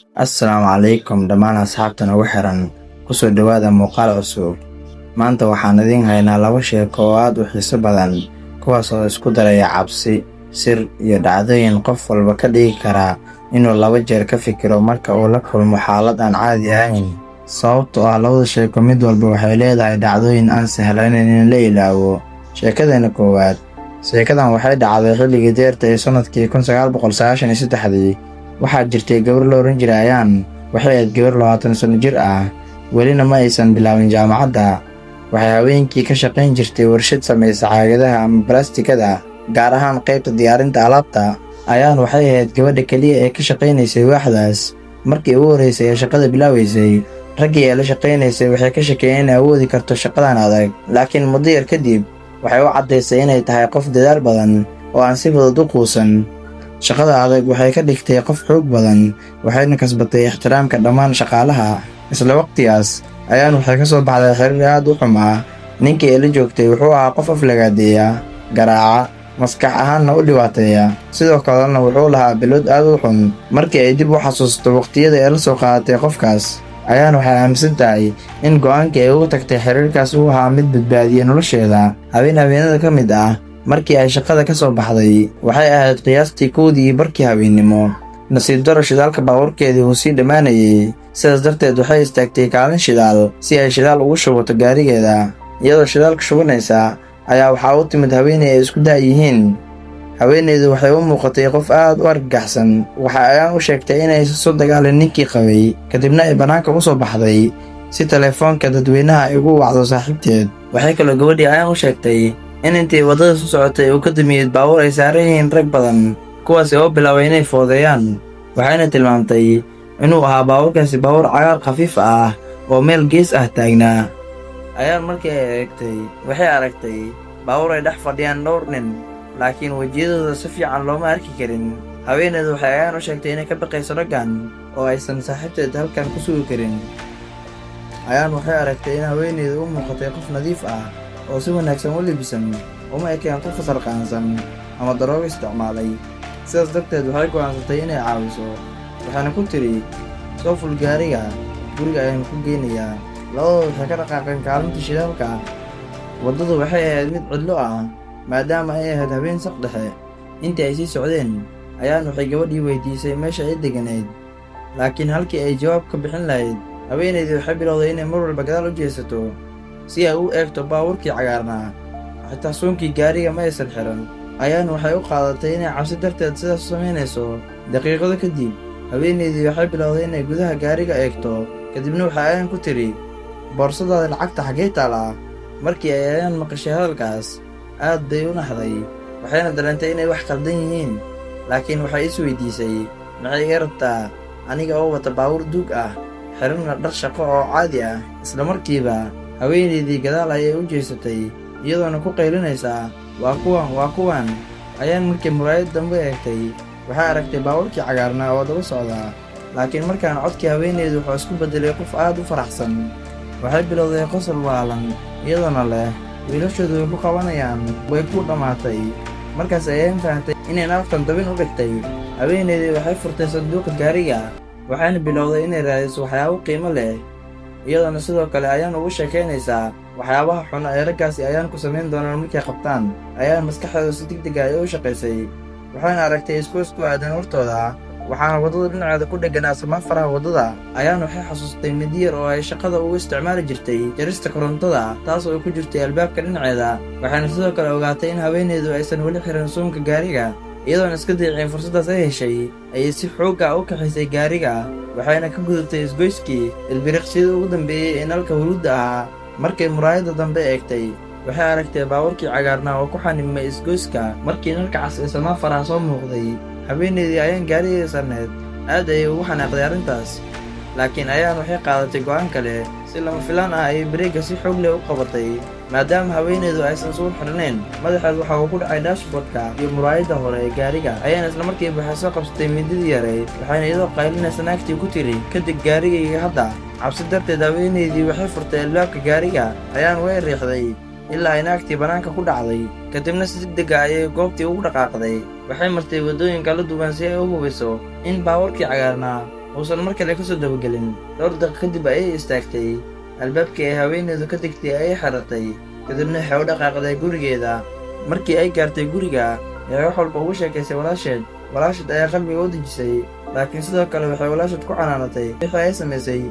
Assalaamu calaykum dhammaan asxaabta nagu xiran, kusoo dhowaada muuqaal cusub. Maanta waxaan idiin haynaa laba sheeko oo aad u xiiso badan, kuwaas oo isku daraya cabsi, sir iyo dhacdooyin qof walba ka dhigi kara inuu laba jeer ka fikiro marka uu la kulmo xaalad aan caadi ahayn. Sababtoo ah labada sheeko mid walba waxay leedahay dhacdooyin aan sahlanayn in la ilaawo. Sheekadeena koowaad. Sheekadan waxay dhacday xilligii deerta ee sanadkii 1993-dii. Waxaa jirtay gabar la oran jiray Ayaan. Waxay ahayd gabar 20 sano jir ah, welina ma aysan bilaabin jaamacadda. Waxay haweenkii ka shaqayn jirtay warshad samaysa caagadaha ama balaastikada, gaar ahaan qaybta diyaarinta alaabta. Ayaan waxay ahayd gabadha keliya ee ka shaqaynaysay waaxdaas. Markii ugu horreysay ee shaqada bilaabaysay, raggii ay la shaqaynaysay waxay ka shakeeyeen inay awoodi karto shaqadan adag, laakiin muddo yar kadib waxay u caddaysay inay tahay qof dadaal badan oo aan si fudud u quusan. Shaqada adag waxay ka dhigtay qof xoog badan, waxayna kasbatay ixtiraamka dhammaan shaqaalaha. Isla waqtigaas, Ayaan waxay ka soo baxday xiriir aad u xumaa. Ninkii ay la joogtay wuxuu ahaa qof aflagaadeeya, garaaca, maskax ahaanna u dhibaateeya. Sidoo kalena wuxuu lahaa balwad aad u xun. Markii ay dib u xasuusto waqtiyada ay la soo qaadatay qofkaas, Ayaan waxay aaminsan tahay in go'aankii ay uga tagtay xiriirkaas uu ahaa mid badbaadiyey nolosheeda. Habeen habeenada ka mid ah, markii ay shaqada ka soo baxday, waxay ahayd qiyaastii 1:30 habeennimo. Nasiib daro, shidaalka baabuurkeedii wuu sii dhammaanayay. Sidaas darteed waxay istaagtay kaalin shidaal si ay shidaal ugu shubato gaarigeeda. Iyadoo shidaalka shubanaysa ayaa waxaa u timid haweeney ay isku da' yihiin. Haweeneydu waxay u muuqatay qof aad u argagaxsan. Waxa Ayaan u sheegtay inaysan soo dagaalin ninkii qabay, kadibna ay bannaanka u soo baxday si telefoonka dadweynaha ay ugu wacdo saaxiibteed. Waxay kaloo gabadhii Ayaan u sheegtay in intii waddada su socotay uu ka damiyey baabuur ay saaran yihiin rag badan, kuwaasi oo bilaabay inay foodeeyaan. Waxayna tilmaamtay inuu ahaa baabuurkaasi baabuur cagaar khafiif ah oo meel gees ah taagnaa. Ayaan markii ay eegtay, waxay aragtay baabuur ay dhex fadhiyaan dhowr nin, laakiin wejiyadooda si fiican looma arki karin. Haweeneydu waxay Ayaan u sheegtay inay ka baqayso raggan oo aysan saaxiibteed halkan ku sugi karin. Ayaan waxay aragtay in haweeneydu u muuqatay qof nadiif ah oo si wanaagsan u libisan, uma ekeen qof sarqaansan ama daroogo isticmaalay. Sidaas darteed waxay go'aansatay inay caawiso, waxayna ku tidhi, "Soo ful gaariga, guriga ayaan ku geynayaa." Labadooda waxay ka dhaqaaqeen kaalinta shidaalka. Waddadu waxay ahayd mid cidlo ah maadaama ay ahayd habeen saq dhexe. Intii ay sii socdeen, Ayaan waxay gabadhii weydiisay meesha ay degganayd, laakiin halkii ay jawaab ka bixin lahayd, haweeneydii waxay bilowday inay mar walba gadaal u jeesato si ay u eegto baabuurkii cagaarnaa. Xitaa suunkii gaariga ma aysan xiran. Ayaan waxay u qaadatay inay cabsi darteed sidaas u samaynayso. Daqiiqado kadib, haweeneydii waxay bilowday inay gudaha gaariga eegto, kadibna waxay Ayaan ku tidhi, "Boorsadaada lacagta xaggee taalaa?" Markii ay Ayaan maqashay hadalkaas, aad bay u naxday, waxayna dareentay inay wax khaldan yihiin, laakiin waxay is weydiisay, "Maxay iga rabtaa aniga oo wata baabuur duug ah, xiranna dhar shaqo oo caadi ah?" Isla markiiba haweeneydii gadaal ayay u jeesatay, iyadoona ku qaylinaysaa, "Waa kuwan, waa kuwan!" Ayaan markii muraayad dambe eegtay, waxay aragtay baabuurkii cagaarnaa oo daba socdaa, laakiin markaan codkii haweeneydu wuxuu isku beddelay qof aad u faraxsan. Waxay bilowday qosol waalan, iyadoona leh, "Wiilashoodu way ku qabanayaan, way ku dhammaatay." Markaas ayaan fahantay inay naagtan dabin u dhigtay. Haweeneydii waxay furtay sanduuqa gaariga, waxayna bilowday inay raadiso waxyaabo qiimo leh, iyadoona sidoo kale Ayaan ugu sheekaynaysaa waxyaabaha xun ay raggaasi Ayaan ku samayn doonaan markay qabtaan. Ayaan maskaxdeedu si degdeg ah ay u shaqaysay, waxayna aragtay isku aadan hortooda, waxaana waddada dhinaceeda ku dhegganaa samaafaraha waddada. Ayaan waxay xasuustay mindi yar oo ay shaqada ugu isticmaali jirtay jarista korontada, taas oo ku jirtay albaabka dhinaceeda. Waxayna sidoo kale ogaatay in haweeneydu aysan weli xiran suunka gaariga. Iyadoona iska dayicin fursaddaas ay heshay, ayay si xoogga u kaxaysay gaariga, waxayna ka gudubtay isgoyskii ilbiriqsiyadii ugu dambeeyey ee nalka huruudda ahaa. Markay muraayadda dambe eegtay, waxay aragtay baabuurkii cagaarnaa oo ku xanimay isgoyska markii nalka cas ee samaafaraha soo muuqday. Haweeneydii Ayaan gaarigeeda sarneed aad ayay ugu xanaaqday arrintaas, laakiin Ayaan waxay qaadatay go'aan kale. Si lama filaan ah ayay bareegga si xoog leh u qabatay. Maadaama haweeneydu aysan suun xirnayn, madaxeed waxa uu ku dhacay dashboardka iyo muraayadda hore ee gaariga. Ayaan isla markiiba waxay soo qabsatay mindidii yareyd, waxayna iyadoo qaylinaysa naagtii ku tiri, "Kadib gaarigayga hadda!" Cabsi darteed, haweeneydii waxay furtay albaabka gaariga. Ayaan way riixday ilaa ay naagtii bannaanka ku dhacday, kadibna si degdeg ah ayay goobtii ugu dhaqaaqday. Waxay martay waddooyin kala duwan si ay u hubiso in baabuurkii cagaarnaa Uusan mar kale ka soo dabagelin. Dhowr daqiiq kadib ayay istaagtay. Albaabkii ay haweeneydu ka degtay ayay xiratay, kadibna waxay u dhaqaaqday gurigeeda. Markii ay gaartay guriga, waxay wax walba ugu sheekaysay walaasheed. Walaasheed ayaa qalbiga u dejisay, laakiin sidoo kale waxay walaasheed ku canaanatay wixii ay samaysay,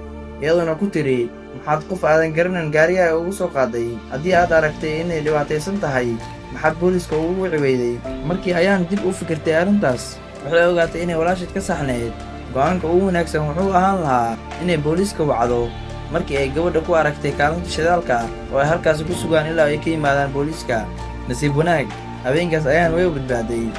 iyadoona ku tiri: "Maxaad qof aadan garanan gaarigaaga ugu soo qaaday? Haddii aad aragtay inay dhibaataysan tahay, maxaad booliiska ugu wici weyday?" Markii Ayaan dib u fikirtay arrintaas, waxay ogaatay inay walaasheed ka saxnayd. Go'aanka ugu wanaagsan wuxuu ahaan lahaa inay booliiska wacdo markii ay gabadha ku aragtay kaalinta shidaalka, oo ay halkaasi ku sugaan ilaa ay ka yimaadaan booliiska. Nasiib wanaag, habeenkaas Ayaan way badbaaday,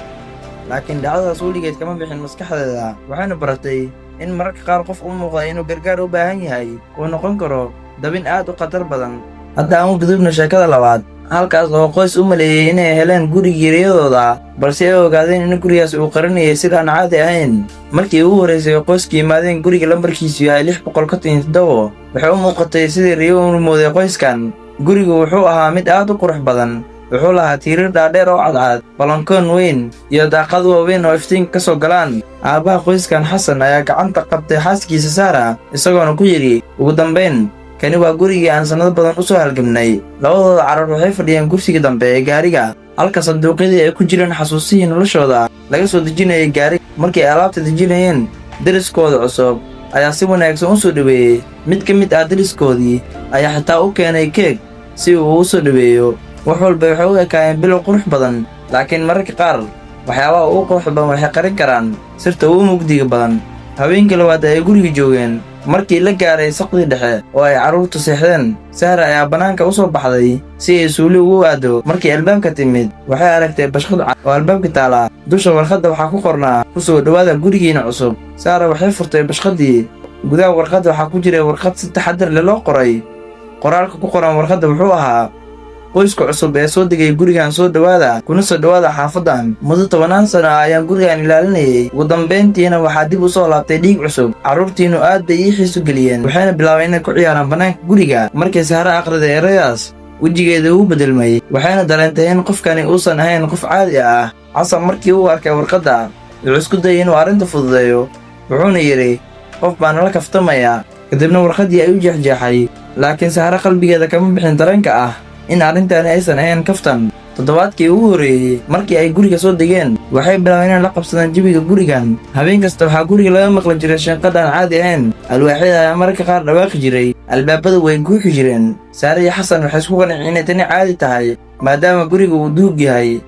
laakiin dhacdadaas weligeed kama bixin maskaxdeeda. Waxayna baratay in mararka qaar qof u muuqda inuu gargaar u baahan yahay uu noqon karo dabin aad u khatar badan. Hadda aan u gudubno sheekada labaad, halkaas oo qoys u maleeyey inay heleen gurigii riyadooda, balse ay ogaadeen in gurigaas uu qarinayay sir aan caadi ahayn. Markii ugu horraysay oo qoyska yimaadeen guriga lambarkiisu yahay 657, waxay u muuqatay sidii riyo u rumooday qoyskan. Gurigu wuxuu ahaa mid aad u qurux badan. Wuxuu lahaa tiirar dhaadheer oo cadcad, balankoon weyn iyo daaqad waaweyn oo iftiinka ka soo galaan. Aabbaha qoyskan, Xasan, ayaa gacanta qabtay xaaskiisa Saara, isagoona ku yidhi: "Ugu dambayn, kani waa gurigii aan sannado badan u soo halgamnay." Labadooda carruur waxay fadhiyeen kursiga dambe ee gaariga, halka sanduuqyadii ay ku jireen xasuusihii noloshooda laga soo dejinayay gaariga. Markii ay alaabta dejinayeen, deriskooda cusub ayaa si wanaagsan u soo dhoweeyey. Mid ka mid ah deriskoodii ayaa xitaa u keenay keeg si uu ugu soo dhoweeyo. Wax walba waxay u ekaayeen bilow qurux badan, laakiin mararka qaar waxyaabaha ugu quruxda badan waxay qarin karaan sirta ugu mugdiga badan. Habeenkii labaad ay guriga joogeen, markii la gaaray saqdii dhexe oo ay carruurtu seexdeen, Sahra ayaa bannaanka u soo baxday si ay suuli ugu aado. Markii albaabka timid, waxay aragtay bashqad cad oo albaabka taala. Dusha warqadda waxaa ku qornaa: "Ku soo dhowaada gurigiina cusub." Sahra waxay furtay bashqaddii. Gudaha warqadda waxaa ku jiray warqad si taxaddar leh loo qoray. Qoraalka ku qoran warqadda wuxuu ahaa: "Qoyska cusub ee soo degay gurigan, soo dhowaada, kuna soo dhowaada xaafaddan. Muddo 10-aan sano ah ayaan gurigan ilaalinayay, ugu dambayntiina waxaa dib u soo laabtay dhiig cusub. Carruurtiinnu aad bay ii xiiso geliyeen, waxayna bilaabeen inay ku ciyaaraan bannaanka guriga." Markii Sahre akhriday erayadaas, wejigeeda wuu bedelmay, waxayna dareentay in qofkani uusan ahayn qof caadi ah. Xasan markii uu arkay warqadda, wuxuu isku dayay inuu arrinta fududeeyo, wuxuuna yidhi: "Qof baa nala kaftamaya." Kadibna warqaddii ayuu jeexjeexay, laakiin Sahre qalbigeeda kama bixin dareenka ah in arrintani aysan ahayn kaftan. Toddobaadkii ugu horreeyey markii ay guriga soo degeen, waxay bilaabeen inay la qabsadaan jawiga gurigan. Habeen kasta waxaa guriga laga maqli jiray shanqadh aan caadi ahayn. Alwaaxyada ayaa mararka qaar dhawaaqi jiray, albaabadu way guuxi jireen. Saare iyo Xasan waxay isku qanciyeen inay tani caadi tahay, maadaama guriga uu duug yahay.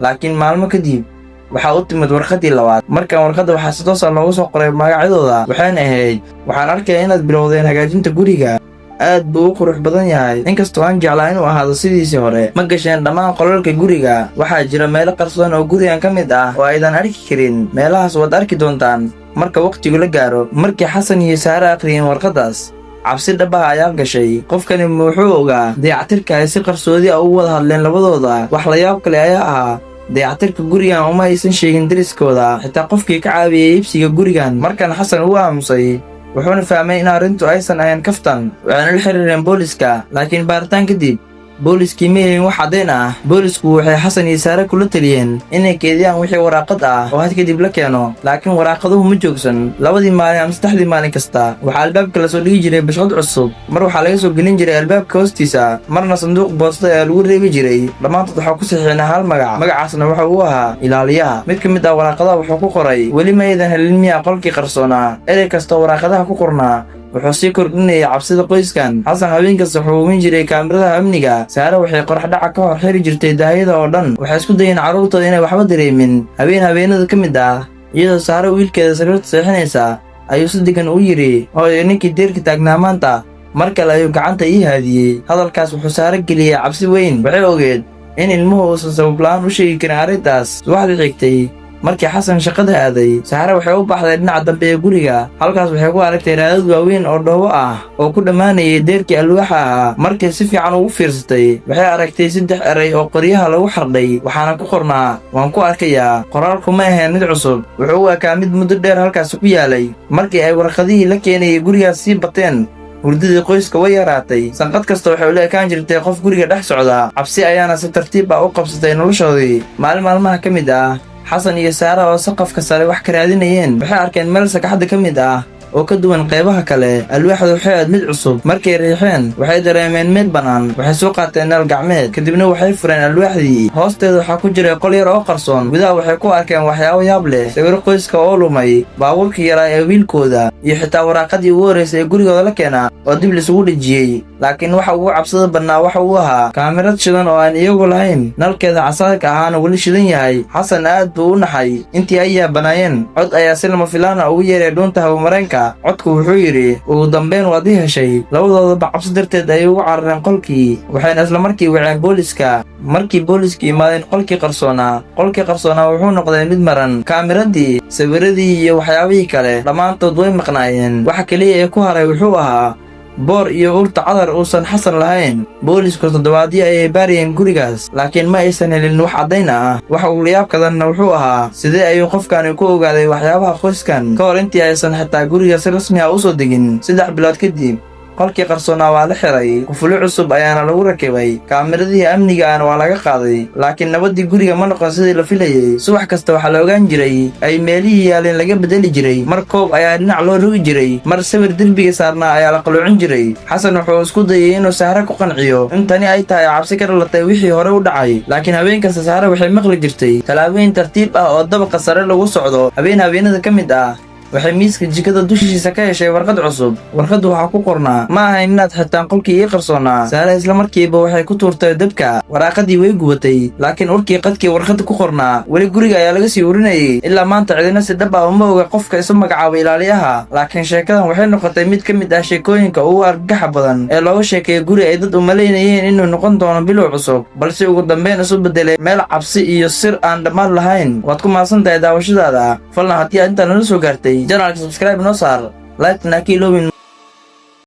Laakiin maalmo kadib waxaa u timid warqaddii labaad. Markan warqadda waxaa si toos ah loogu soo qoray magacyadooda, waxayna ahayd: "Waxaan arkayaa inaad bilowdeen hagaajinta guriga. Aad buu u qurux badan yahay, inkastoo aan jeclaa inuu ahaado sidiisii hore. Ma gasheen dhammaan qolalka guriga? Waxaa jira meelo qarsoon oo gurigan ka mid ah oo aydan arki karin. Meelahaas waad arki doontaan marka wakhtigu la gaaro." Markii Xasan iyo Saare akhriyeen warqaddaas, cabsi dhab ah ayaa gashay. Qofkani wuxuu ogaa dayactirka ay si qarsoodi ah ugu wada hadleen labadooda. Wax la yaab kale ayaa ahaa, dayactirka gurigan uma aysan sheegin deriskooda, xitaa qofkii ka caawiyey iibsiga gurigan. Markan Xasan uu aamusay, wuxuuna fahmay in arrintu aysan ahayn kaftan. Waxayna la xiriireen booliska, laakiin baaritaan kadib booliskii ma helin wax caddayn ah. Boolisku waxay Xasan iyo Saare kula taliyeen inay keediyaan wixii waraaqad ah oo had kadib la keeno, laakiin waraaqaduhu ma joogsan. 2dii maalin ama 3dii maalin kasta waxaa albaabka lasoo dhigi jiray bashqad cusub. Mar waxaa laga soo gelin jiray albaabka hoostiisa, marna sanduuq boosta ayaa lagu reebi jiray. Dhammaantood waxaa ku saxiixnaa hal magac. Magacaasna waxa uu ahaa ilaaliyaha. Mid ka mid ah waraaqadaha wuxuu ku qoray: "Weli ma aydan helin miyaa qolkii qarsoonaa?" Erey kastoo waraaqadaha ku qornaa wuxuu sii kordhinayay cabsida qoyskan. Xasan habeen kasta wuxuu hubin jiray kaamiradaha amniga. Saare waxay qorax dhaca ka hor xiri jirtay daahiyada oo dhan. Waxay isku dayeen carruurtooda inay waxba dareemin. Habeen habeenada ka mid ah, iyadoo Saare wiilkeeda sariirta seexinaysa, ayuu si degan u yidhi: "Hooyo, ninkii deerka taagnaa maanta mar kale ayuu gacanta ii haadiyey." Hadalkaas wuxuu Saare geliyey cabsi weyn. Waxay ogeed in ilmuhu uusan sabab la'aan u sheegi karin arrintaas. Subaxdii xigtay, markii Xasan shaqada aaday, Saare waxay u baxday dhinaca dambe ee guriga. Halkaas waxay ku aragtay raadad waaweyn oo dhoobo ah oo ku dhammaanayay deerkii alwaaxa ahaa. Markay si fiican ugu fiirsatay, waxay aragtay saddex eray oo qoryaha lagu xardhay, waxaana ku qornaa: "Waan ku arkayaa." Qoraalku ma ahayn mid cusub, wuxuu u ekaa mid muddo dheer halkaasi ku yaalay. Markii ay warqadihii la keenayay gurigaas sii bateen, hurdadii qoyska way yaraatay. Sanqad kasta waxay ula ekaan jirtay qof guriga dhex socda. Cabsi ayaana si tartiib ah u qabsatay noloshoodii. Maalin maalmaha ka mid ah Xasan iyo Saara oo saqafka sare wax ka raadinayeen waxay arkeen meel sagxadda ka mid ah oo ka duwan qaybaha kale. Alwaaxdu waxay ahayd mid cusub. Markay riixeen, waxay dareemeen meel bannaan. Waxay soo qaateen nal gacmeed, kadibna waxay fureen alwaaxdii. Hoosteeda waxaa ku jiray qol yar oo qarsoon. Gudaha waxay ku arkeen waxyaabo yaab leh: sawiro qoyska oo lumay, baabuurkii yaraa ee wiilkooda, iyo xitaa waraaqadii ugu horraysay ee gurigooda la keenaa oo dib lisugu dhejiyey. Laakiin waxa ugu cabsida badnaa waxa uu ahaa kaamirad shidan oo aan iyagu lahayn, nalkeeda casaanka ahaana weli shidan yahay. Xasan aad buu u naxay. Intii ay yaabanaayeen, cod ayaa si lama filaana ugu yeeray dhuunta hawamareenka. Codku wuxuu yidhi, "Ugu dambeyn waad ii heshay." Labadoodaba cabsi darteed ayay ugu carareen qolkii, waxayna islamarkii waceen booliska. Markii booliska yimaadeen qolkii qarsoonaa wuxuu noqday mid maran. Kaamiradii, sawiradii iyo waxyaabihii kale dhammaantood way maqnaayeen. Waxa keliya ee ku haray wuxuu ahaa boor iyo urta cadar uusan Xasan lahayn. Boolisku toddobaadyo ayay baariyeen gurigaas, laakiin ma aysan helin wax caddayn ah. Waxa uu layaabkadanna wuxuu ahaa, sidee ayuu qofkani ku ogaaday waxyaabaha qoyskan ka hor intii aysan xitaa guriga si rasmi ah u soo degin? 3 bilood kadib, qolkii qarsoonaa waa la xiray, qufulyo cusub ayaana lagu rakibay, kaamiradihii amniga ahna waa laga qaaday, laakiin nabaddii guriga ma noqon sidii la filayey. Subax kasta waxaa la ogaan jiray ay meelihii yaaleen laga bedeli jiray. Mar koob ayaa dhinac loo rogi jiray, mar sawir derbiga saarnaa ayaa la qalloocin jiray. Xasan wuxuu isku dayay inuu Sahre ku qanciyo in tani ay tahay cabsi ka dhalatay wixii hore u dhacay, laakiin habeen kasta Sahre waxay maqli jirtay tallaabooyin tartiib ah oo dabaqa sare lagu socdo. Habeen habeenada ka mid ah, waxay miiska jikada dushiisa ka heshay warqad cusub. Warqaddu waxaa ku qornaa, "Ma ahayn inaad xirtaan qolkii ii qarsoonaa." Saare isla markiiba waxay ku tuurtay dabka. Waraaqadii way gubatay, laakiin urkii qadkii warqadda ku qornaa weli guriga ayaa laga sii urinayay. Ilaa maanta cidina si dhab ah uma oga qofka isu magacaabay ilaaliyaha, laakiin sheekadan waxay noqotay mid ka mid ah sheekooyinka ugu argagaxa badan ee looga sheekeeyo guri ay dad u malaynayeen inuu noqon doono bilow cusub, balse ugu dambeyn isu bedelay meel cabsi iyo sir aan dhammaan lahayn. Waad ku mahadsan tahay daawashadaada. Falna haddii aad intaa nala soo gaartay, channelka subscribe noo saar, like-tana ka iloobin.